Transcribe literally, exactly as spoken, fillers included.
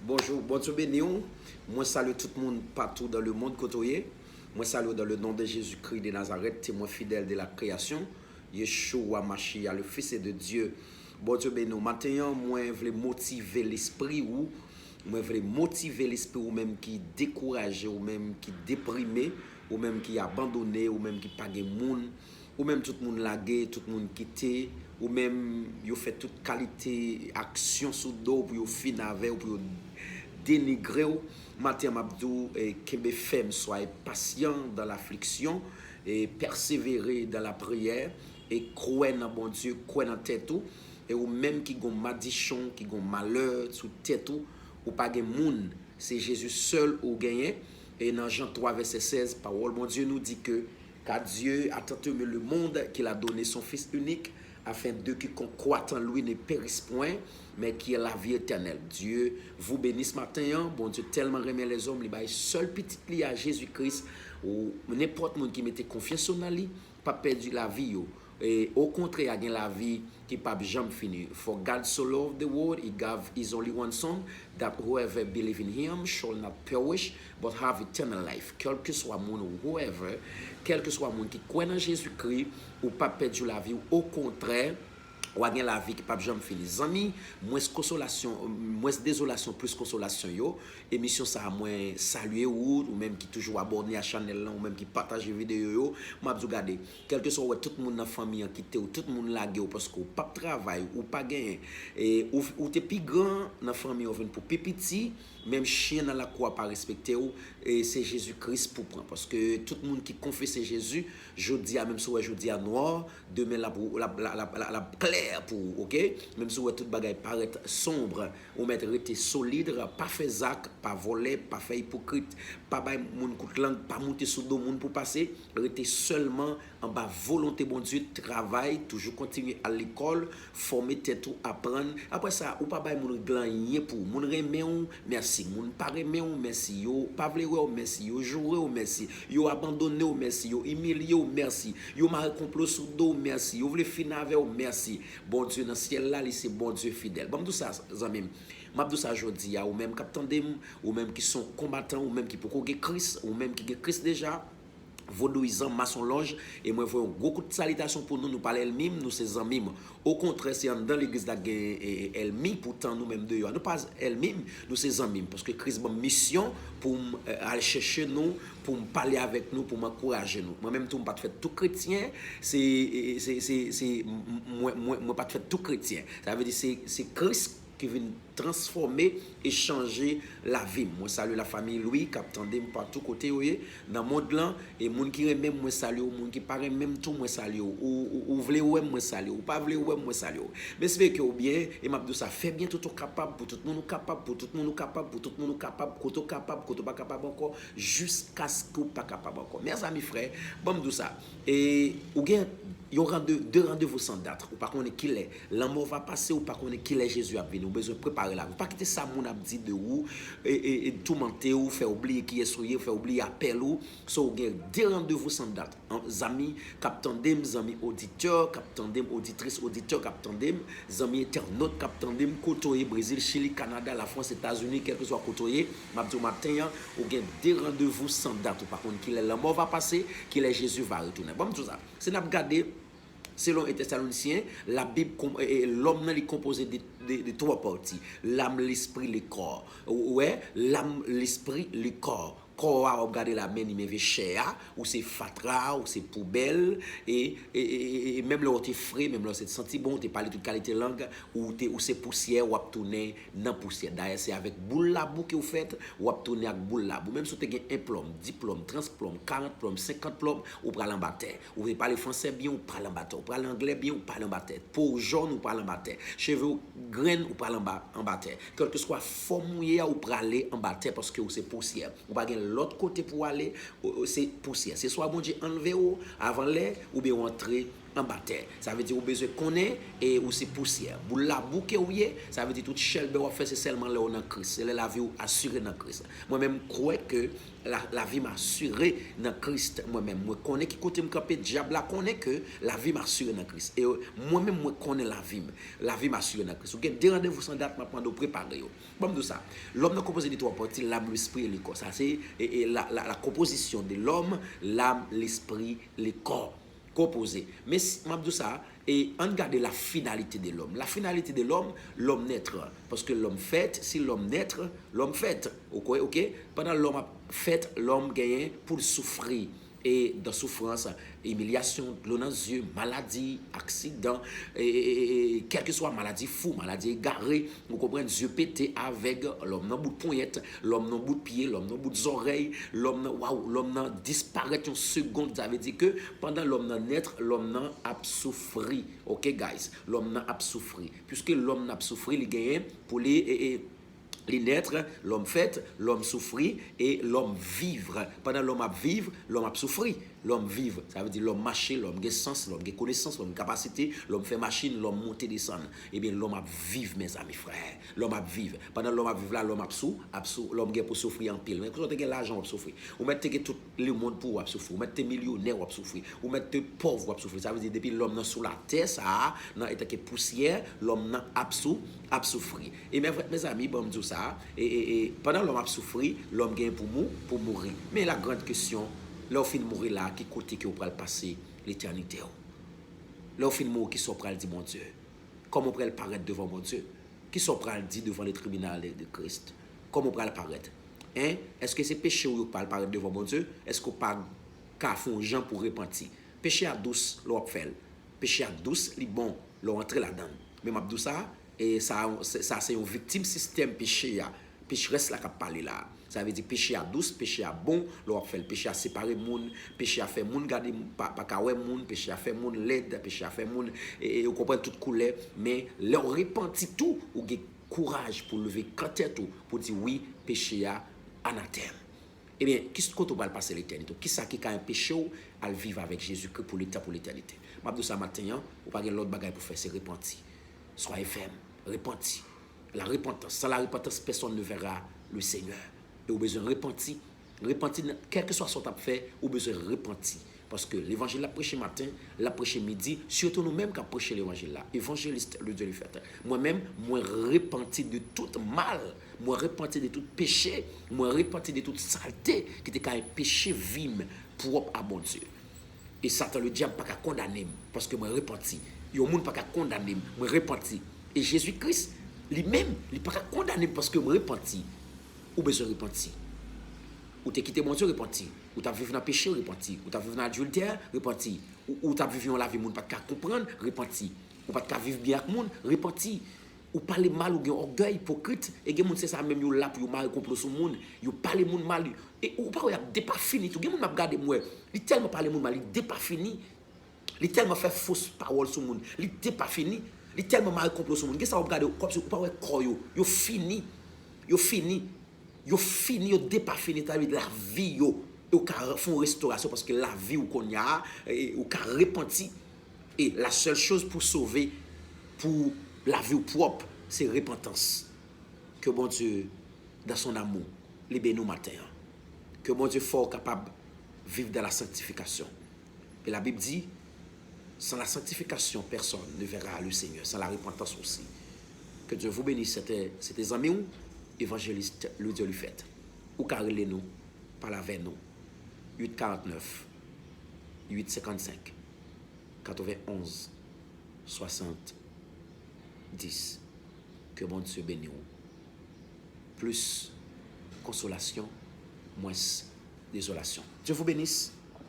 Bonjou, Bondye beni w. Mwen salye tout moun patou dans le monde kote w ye. Mwen salye w dans le nom de Jésus-Christ de Nazareth, témoin fidèle de la création, Yeshua Mashiach, le Fils de Dieu. Bondye beni w. Maten an, mwen vle motive lespri ou. Mwen vle motive lespri ou menm ki dekouraje, ou menm ki deprime, ou menm ki abandone, ou menm ki pa gen moun, ou menm tout moun lage, tout moun kite, ou menm yo fè tout kalite aksyon sou do w pou yo fin avè w, pou yo denigre w. Maten an, m ap di w, eh, kenbe fèm, soyez patient dans l'affliction, et persévérer dans la prière, e kwè nan Bondye, kwè nan tèt ou, e ou menm ki gon madichon, ki gon malè sou tèt ou, ou pa gen moun, se Jezi sèl ou genyen. E nan Jan twa vèsè sèz, pawòl Bondye nou di ke, car Dieu a tant aimé le monde qu'il a donné son Fils unique, afin de quiconque croit en lui ne périsse point, mais qu'il ait la vie éternelle. Dieu vous bénisse maten an. Bondye tèlman renmen lèzòm, li bay sèl pitit li a, Jezi Kris, ou nenpòt moun ki mete konfyans yo nan li, p ap pèdi lavi yo. E okontrè, y a gen lavi ki p ap janm fini. For God so loved the world, he gave his only one son, that whoever believe in him shall not perish, but have eternal life. Kèlkeswa moun, whoever, kèlkeswa moun ki kwè nan Jezikri, ou p ap pèdi lavi w. Okontrè, w a gen lavi ki p ap janm fini. Zanmi, mwens konsolasyon, mwens dezolasyon, plis konsolasyon yo. Emisyon sa a, mwen salye ou, ou menm ki toujou abòne a chanèl lan, ou menm ki pataje videyo yo. M ap di w, gade, kèlkeswa w wè tout moun nan fanmi an kite w, tout moun lage w paske w p ap travay, ou pa genyen, e ou, ou te pi gran nan fanmi an, ou vin pou pi piti, menm chen nan lakou a pa respekte w, e se Jezi Kris pou pran. Paske tout moun ki konfese Jezi, jodi a, menm si w wè jodi a nwa, demen l ap, l ap, l ap, l ap, l ap klè pou ou, oke? Menm si w wè tout bagay parèt sonb, ou mèt rete solid, pa fè zak, pa vòlè, pa fè ipokrit, pa bay moun kout lang, pa moute sou do moun pou pase, rete sèlman anba volonte Bondye, travay, toujou kontinye al lekòl, fòme tèt ou, aprann. Apre sa, ou pa bay moun regle anyen pou ou. Moun renmen w, mèsi. Moun pa renmen w, mèsi. Yo pa vle wè w, mèsi. Yo joure w, mèsi. Yo abandone w, mèsi. Yo imilye w, mèsi. Yo mare konplo sou do w, mèsi. Yo vle fin avè w, mèsi. Bondye nan syèl la, li se Bondye fidèl. Ban m di w sa, zanmi m. M ap di w sa jodi a, ou menm k ap tande m, ou menm ki se yon konbatan, ou menm ki poko gen Kris, ou menm ki gen Kris deja, vodouyizan, masonlòj, e mwen voye yon gwo kout salitasyon pou nou, nou pa lènmi m, nou se zanmi m. Okontrè, se anndan legliz la k gen, e, e, ènmi, poutan nou menm deyò a, nou pa ènmi m, nou se zanmi m, paske Kris ban m misyon pou m, e, al chèche nou, pou m pale avèk nou, pou m ankouraje nou. Mwen menm tou, m pa t fèt tou kretyen, se, e, se, se, se, m, m, mwen, mwen, mwen pa t fèt tou kretyen. Sa vle di se, se Kris ki vin transfòme e chanje lavi m. Mwen salye lafanmi Louis k ap tande m patou kote yo ye nan mond lan. E moun ki renmen m, mwen salye w. Moun ki pa renmen m tou, mwen salye w. Ou, ou, ou vle wè m, mwen salye w. Ou pa vle wè m, mwen salye w. M espere ke w byen. E m ap di w sa, fè byen tout ou kapab pou tout moun ou kapab, pou tout moun ou kapab, pou tout moun ou kapab, kote w kapab, kote w pa kapab ankò, jiskaske w pa kapab ankò. Mezanmi, frè, ban m di w sa. E ou gen yon rande, de randevou san dat. Ou pa konnen kilè lanmò va pase, ou pa konnen kilè Jezi ap vini. Ou bezwen prepare lavi w. Pa kite sa moun ap di de ou, e, e, e toumante w, fè w bliye kiyès ou ye, fè w bliye apèl ou. So, ou gen de randevou san dat. An, zanmi k ap tande m, zanmi oditè k ap tande m, oditris, oditè k ap tande m, zanmi entènòt k ap tande m, kote w ye, Brezil, Chili, Kanada, Lafrans, Etazini, kèlkeswa kote w ye, m ap di w maten an, ou gen de randevou san dat. Ou pa konn kilè lanmò va pase, kilè Jezi va retounen. Ban m di w sa. Si n ap gade, selon Tèsalonisyen, Labib, e, e, lòm nan li konpoze de, de, de twa pati, lam, lespri, le kò. Ou wè, lam, lespri, le kò. Kò a, w ap gade la, men li, men vye chè a, ou se fatra, ou se poubèl, e, e, e, e, e menm lè w te fre, menm lè w se santi bon, ou te pale tout kalite lang, ou te, ou se pousyè, w ap tounen nan pousyè. Dayè, se avèk boul labou ke w fèt, w ap tounen ak boul labou. Menm si w te gen en plòm, dis plòm, trant plòm, karant plòm, senkant plòm, ou pral anba tè. Ou te pale fransè byen, ou pral anba tè. Ou pale anglè byen, ou pale anba tè. Po w jòn, ou pral anba tè. Cheve w grenn, ou pral anba, anba tè. Kèlkeswa fòm ou ye a, ou prale anba tè paske ou se pousyè. Ou pa gen lòt kote pou w ale, ou, ou se pousyè. Se swa Bondye anlve w avan lè, oubyen w antre anba tè. Sa vle di ou bezwen konnen e ou se pousyè. Boul labou ke ou ye, sa vle di tout chèlbè w ap fè se sèlman lè w nan Kris. Se lè lavi w asire nan Kris. Mwen menm m kwè ke la, lavi m asire nan Kris. Mwen menm, mwen konnen ki kote m kanpe. Dyab la konnen ke lavi m asire nan Kris. E mwen menm, mwen konnen lavi m. Lavi m asire nan Kris. Ou gen de randevou san dat, m ap mande w prepare yo. Ban m di w sa. Lòm nan konpoze de twa pati, lam, lespri e lekò. Sa se e, e, la, la, la composition de l'homme, l'âme, l'esprit, le corps. Konpoze. Men si, m ap di w sa, e ann gade la finalité de l'homme. La finalité de l'homme, l'homme naître. Paske l'homme fait, si l'homme naître, l'homme fait. Ou kwè, oke? Pandan lòm ap fèt, lòm genyen pou l soufri. E dan soufrans, imilyasyon, dlo nan zye, maladi, aksidan, e, e, e, e, kèlkeswa maladi fou, maladi egare, ou konprann, zye pete, avèg, lòm nan bout ponyèt, lòm nan bout pye, lòm nan bout zòrèy, lòm nan, waw, lòm nan disparèt yon segond, sa vle di ke pandan lòm nan nèt, lòm nan ap soufri, oke guys, lòm nan ap soufri, piske lòm nan ap soufri, li genyen pou li, e, e, li nèt, lòm fèt, lòm soufri, e lòm viv. Pandan lòm ap viv, lòm ap soufri. Lòm viv, sa vle di lòm mache, lòm gen sans, lòm gen konesans, lòm gen kapasite, lòm fè machin, lòm monte desann. Ebyen, lòm ap viv, mezanmi, frè. Lòm ap viv. Pandan lòm ap viv la, lòm ap sou, ap sou, lòm gen pou soufri anpil. Men si w te gen lajan, w ap soufri. Ou mèt te gen tout lemonn pou w ap soufri. Ou mèt te milyonè, w ap soufri. Ou mèt te pòv, w ap soufri. Sa vle di depi lòm nan sou latè sa a, nan etanke pousyè, lòm nan ap sou, ap soufri. E men, mezanmi, ban m di w sa, e, e, e, pandan lòm ap soufri, lòm gen pou mou, pou mouri. Men la grande question, lè w fin mouri la, ki kote ke w pral pase letènite w? Lè w fin mouri, kisa w pral di Bondye? Kòman w pral parèt devan Bondye? Kisa w pral di devan le tribunal de, de Christ? Kòman w pral parèt? Hein? Èske se peche w yo k pral parèt devan Bondye? Èske w pa ka fè yon jan pou repanti? Peche a dous lè w ap fè l. Peche a dous, li bon lè w antre ladan l. Men m ap di w sa, e sa, sa, sa se yon viktim sistèm peche a. Pecherès la k ap pale la. Sa vle di peche a dous, peche a bon lè w ap fè l. Peche a separe moun, peche a fè moun gade pa, pa ka wè moun, peche a fè moun lèd, peche a fè moun, e, e, ou konprann, tout koulè. Men lè w repanti tou, ou gen kouraj pou leve kan tèt ou, pou di wi, peche a anatèm. Ebyen, ki kote w pral pase letènite w? Kisa ki ka anpeche w al viv avèk Jezikri pou leta, pou letènite? M ap di w sa maten an, ou pa gen lòt bagay pou fè, se repanti. Soyez ferme, repanti. La repentance. Sans la repentance, personne ne verra le Seigneur. E ou bezwen repanti. Repanti, nan, kèlkeswa sa w t ap fè, ou bezwen repanti. Paske levanjil l ap preche maten, l ap preche midi, sitou nou menm k ap preche levanjil la. Évangéliste, le Dieu lui fait. Mwen menm, mwen repanti de tout mal. Mwen repanti de tout peche. Mwen repanti de tout salte ki te ka anpeche vi m pwòp a Bondye. E Satan, le dyab, pa ka kondane m, paske mwen repanti. Yon moun pa ka kondane m, mwen repanti. E Jezi Kris, li menm, li pa ka kondane m paske mwen repanti. Ou bezwen repanti. Ou te kite Bondye, repanti. Ou t ap viv nan peche, repanti. Ou t ap viv nan adiltè, repanti. Ou, ou t ap viv yon lavi moun pa t ka konprann, repanti. Ou pa t ka viv byen ak moun, repanti. Ou pale mal, ou gen ògèy, ipokrit. E gen moun se sa menm yo la pou yo mare konplo sou moun. Yo pale moun mal. E ou pa wè y ap depafini tou. Gen moun m ap gade m wè. Li tèlman pale moun mal, li depafini. Li tèlman fè fos pawòl sou moun. Li depafini. Li tèlman mare konplo sou moun. Gen sa w ap gade kòmsi ou pa wè kò yo. Yo fini. Yo fini. Yo fini, yo depafini, sa vle di lavi yo. E ou ka fè yon restorasyon paske lavi w kounye a, e, ou ka repanti. E la seule chose pou sove, pou lavi w pwòp, se repantans. Ke Bondye, dans son amour, li beni w maten an. Ke Bondye fè w kapab viv dans la sanctification. Et la Bible dit, sans la sanctification, personne ne verra le Seigneur. Sans la repentance aussi. Que Dieu vous bénisse. C'était, c'était zanmi w, Évangéliste Louis Dieu Lufet. Ou ka rele nou, pale avè nou. Uit karant nèf, uit senkant senk, katrevenn onz, swasant dis. Ke Bondye beni w. Plis konsolasyon, mwens dezolasyon. Dieu vous bénisse.